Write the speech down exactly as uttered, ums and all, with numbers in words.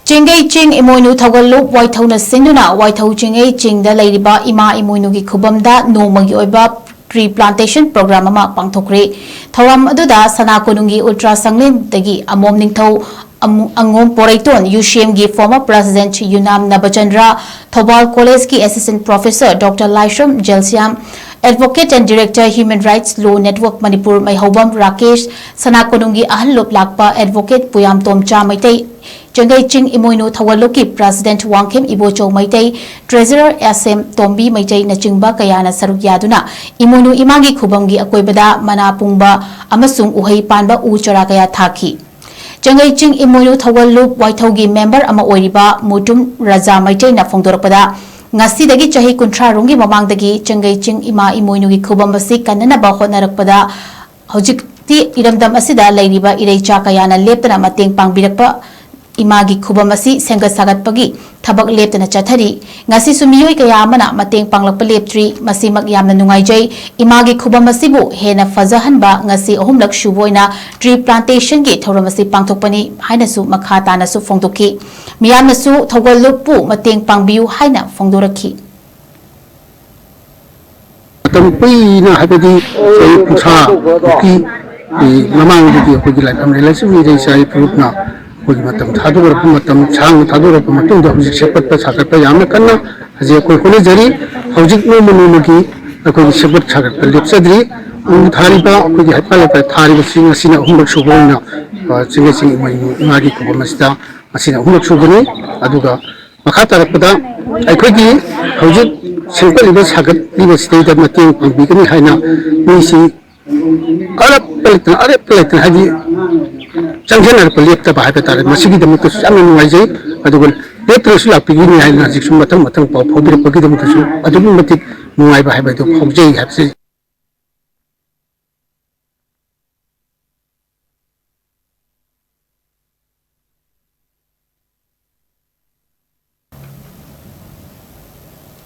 ꯆꯤꯡꯒꯩ ꯆꯤꯡ ꯏꯃꯣꯏꯅꯨ ꯊꯧꯒꯜꯂꯨꯞ ꯋꯥꯏꯊꯧꯅ ꯁꯤꯟꯗꯨꯅ ꯋꯥꯏꯊꯧ ꯆꯤꯡꯒꯩ ꯆꯤꯡꯗ ꯂꯩꯔꯤꯕ ꯏꯃꯥ ꯏꯃꯣꯏꯅꯨꯒꯤ ꯈꯨꯕꯝꯗ ꯅꯣꯡꯃꯒꯤ ꯑꯣꯏꯕ tree plantation program ꯑꯃ ꯄꯥꯡꯊꯣꯛꯈ꯭ꯔꯦ꯫ ꯊꯧꯔꯝ ꯑꯗꯨꯗ ꯁꯅꯥ ꯀꯣꯅꯨꯡꯒꯤ ꯎꯜꯇ꯭ꯔꯥ ꯁꯪꯂꯦꯟꯗꯒꯤ ꯑꯃꯣꯝ ꯅꯤꯡꯊꯧ ꯑꯃꯨ-, ꯑꯉꯣꯝ ꯄꯣꯔꯩꯇꯣꯟ, ꯌꯨꯁꯦꯝꯒꯤ former president ꯌꯨꯅꯥꯝ ꯅꯕꯆꯟꯗ꯭ꯔ, ꯊꯧꯕꯥꯜ ꯀꯣꯂꯦꯖꯀꯤ assistant professor Doctor Laishram ꯖꯦꯜꯁꯤꯌꯥꯝ, advocate and director Human Rights Law Network Manipur ꯃꯩꯍꯧꯕꯝ Rakesh, ꯁꯅꯥ ꯀꯣꯅꯨꯡꯒꯤ ꯑꯍꯜ ꯂꯨꯞ ꯂꯥꯛꯄ advocate ꯄꯨꯌꯥꯝꯇꯣꯝ ꯆꯥ ꯃꯩꯇꯩ, ꯆꯤꯡꯒꯩ ꯆꯤꯡ ꯏꯃꯣꯏꯅꯨ ꯊꯧꯒꯜꯂꯨꯞꯀꯤ president ꯋꯥꯡꯈꯦꯝ ꯏꯕꯣꯆꯧ ꯃꯩꯇꯩ, treasurer ꯑꯦꯁ ꯑꯦꯝ ꯇꯣꯝꯕꯤ ꯃꯩꯇꯩꯅꯆꯤꯡꯕ ꯀꯌꯥꯅ ꯁꯔꯨꯛ ꯌꯥꯗꯨꯅ ꯏꯃꯣꯏꯅꯨ ꯏꯃꯥꯒꯤ ꯈꯨꯕꯝꯒꯤ ꯑꯀꯣꯏꯕꯗ ꯃꯅꯥ ꯄꯨꯡꯕ ꯑꯃꯁꯨꯡ ꯎꯍꯩ ꯄꯥꯟꯕ ꯎ ꯆꯥꯔꯥ ꯀꯌꯥ ꯊꯥꯈꯤ꯫ ꯆꯤꯡꯒꯩ ꯆꯤꯡ ꯏꯃꯣꯏꯅꯨ ꯊꯧꯒꯜꯂꯨꯞ ꯋꯥꯏꯊꯧꯒꯤ member ꯑꯃ ꯑꯣꯏꯔꯤꯕ ꯃꯨꯇꯨꯝ ꯔꯖꯥ ꯃꯩꯇꯩꯅ ꯐꯣꯡꯗꯣꯔꯛꯄꯗ, ꯉꯁꯤꯗꯒꯤ ꯆꯍꯤ ꯀꯨꯟꯊ꯭ꯔꯥ ꯔꯣꯝꯒꯤ ꯃꯃꯥꯡꯗꯒꯤ ꯆꯤꯡꯒꯩ ꯆꯤꯡ ꯏꯃꯥ ꯏꯃꯣꯏꯅꯨꯒꯤ ꯈꯨꯕꯝ ꯑꯁꯤ ꯀꯟꯅꯅꯕ ꯍꯣꯠꯅꯔꯛꯄꯗ, ꯍꯧꯖꯤꯛꯇꯤ ꯏꯔꯝꯗꯝ ꯑꯁꯤꯗ ꯂꯩꯔꯤꯕ ꯏꯔꯩꯆꯥ ꯀꯌꯥꯅ ꯂꯦꯞꯇꯅ ꯃꯇꯦꯡ ꯄꯥꯡꯕꯤꯔꯛꯄ ꯏꯃꯥꯒꯤ ꯈꯨꯕꯝ ꯑꯁꯤ ꯁꯦꯝꯒꯠ ꯁꯥꯒꯠꯄꯒꯤ ꯊꯕꯛ ꯂꯦꯞꯇꯅ ꯆꯠꯊꯔꯤ꯫ ꯉꯁꯤꯁꯨ ꯃꯤꯑꯣꯏ ꯀꯌꯥ ꯑꯃꯅ ꯃꯇꯦꯡ ꯄꯥꯡꯂꯛꯄ ꯂꯦꯞꯇ꯭ꯔꯤ꯫ ꯃꯁꯤꯃꯛ ꯌꯥꯝꯅ ꯅꯨꯡꯉꯥꯏꯖꯩ꯫ ꯏꯃꯥꯒꯤ ꯈꯨꯕꯝ ꯑꯁꯤꯕꯨ ꯍꯦꯟꯅ ꯐꯖꯍꯟꯕ ꯉꯁꯤ ꯑꯍꯨꯝꯂꯛ ꯁꯨꯕ ꯑꯣꯏꯅ tree plantationꯒꯤ ꯊꯧꯔꯝ ꯑꯁꯤ ꯄꯥꯡꯊꯣꯛꯄꯅꯤ ꯍꯥꯏꯅꯁꯨ ꯃꯈꯥ ꯇꯥꯅꯁꯨ ꯐꯣꯡꯗꯣꯛꯈꯤ꯫ ꯃꯤꯌꯥꯝꯅꯁꯨ ꯊꯧꯒꯜꯂꯨꯞꯄꯨ ꯃꯇꯦꯡ ꯄꯥꯡꯕꯤꯌꯨ ꯍꯥꯏꯅ ꯐꯣꯡꯗꯣꯔꯛꯈꯤ꯫ ꯃꯇꯝ ꯀꯨꯏꯅ, ꯍꯥꯏꯕꯗꯤ ꯆꯍꯤ ꯀꯨꯟꯊ꯭ꯔꯥ ꯃꯨꯛꯀꯤ ꯃꯃꯥꯡꯗꯒꯤ ꯑꯩꯈꯣꯏꯒꯤ ꯂꯥꯏꯐꯝ ꯂꯩꯂꯛꯁꯤꯕꯨ ꯏꯔꯩ ꯏꯆꯥ ꯏꯐꯨꯔꯨꯞꯅ ꯑꯩꯈꯣꯏꯒꯤ ꯃꯇꯝ ꯊꯥꯗꯣꯛꯎꯔꯛꯄ, ꯃꯇꯝ ꯁꯥꯡꯅ ꯊꯥꯗꯣꯛꯎꯔꯛꯄ ꯃꯇꯨꯡꯗ ꯍꯧꯖꯤꯛ ꯁꯦꯝꯒꯠꯄ ꯁꯥꯒꯠꯄ ꯌꯥꯝꯅ ꯀꯟꯅ ꯍꯧꯖꯤꯛ ꯑꯩꯈꯣꯏ ꯍꯣꯠꯅꯖꯔꯤ꯫ ꯍꯧꯖꯤꯛ ꯅꯣꯡꯃ ꯅꯣꯡꯃꯒꯤ ꯑꯩꯈꯣꯏꯒꯤ ꯁꯦꯝꯒꯠ ꯁꯥꯒꯠꯄ ꯂꯦꯞꯆꯗ꯭ꯔꯤ꯫ ꯎ ꯊꯥꯔꯤꯕ, ꯑꯩꯈꯣꯏꯒꯤ ꯍꯩꯄꯥꯜ ꯂꯩꯄꯥꯜ ꯊꯥꯔꯤꯕꯁꯤꯡ ꯑꯁꯤꯅ ꯑꯍꯨꯝꯂꯛ ꯁꯨꯕ ꯑꯣꯏꯅ, ꯑ, ꯆꯤꯡꯒꯩ ꯆꯤꯡ ꯏꯃꯣꯏꯅꯨ ꯏꯃꯥꯒꯤ ꯈꯨꯕꯝ ꯑꯁꯤꯗ ꯃꯁꯤꯅ ꯑꯍꯨꯝꯂꯛ ꯁꯨꯕꯅꯤ꯫ ꯑꯗꯨꯒ ꯃꯈꯥ ꯇꯥꯔꯛꯄꯗ ꯑꯩꯈꯣꯏꯒꯤ ꯍꯧꯖꯤꯛ ꯁꯦꯝꯒꯠꯂꯤꯕ ꯁꯥꯒꯠꯂꯤꯕꯁꯤꯗꯩꯗ ꯃꯇꯦꯡ ꯄꯥꯡꯕꯤꯒꯅꯤ ꯍꯥꯏꯅ ꯃꯤꯁꯤ ꯑꯔꯦꯞꯄ ꯂꯩꯇꯅ, ꯑꯔꯦꯞꯄ ꯂꯩꯇꯅ, ꯍꯥꯏꯗꯤ ꯆꯪꯁꯤꯟꯅꯔꯛꯄ ꯂꯦꯞꯇꯕ ꯍꯥꯏꯕ ꯇꯥꯔꯦ꯫ ꯃꯁꯤꯒꯤꯗꯃꯛꯇꯁꯨ ꯌꯥꯝꯅ ꯅꯨꯡꯉꯥꯏꯖꯩ꯫ ꯑꯗꯨꯒ ꯂꯦꯞꯇꯅꯁꯨ ꯂꯥꯛꯄꯤꯒꯅꯤ ꯍꯥꯏꯅ ꯍꯧꯖꯤꯛꯁꯨ ꯃꯊꯪ ꯃꯊꯪ ꯄꯥꯎ ꯐꯥꯎꯕꯤꯔꯛꯄꯒꯤꯗꯃꯛꯇꯁꯨ ꯑꯗꯨꯛꯀꯤ ꯃꯇꯤꯛ ꯅꯨꯡꯉꯥꯏꯕ ꯍꯥꯏꯕꯗꯨ ꯐꯥꯎꯖꯩ ꯍꯥꯏꯕꯁꯤ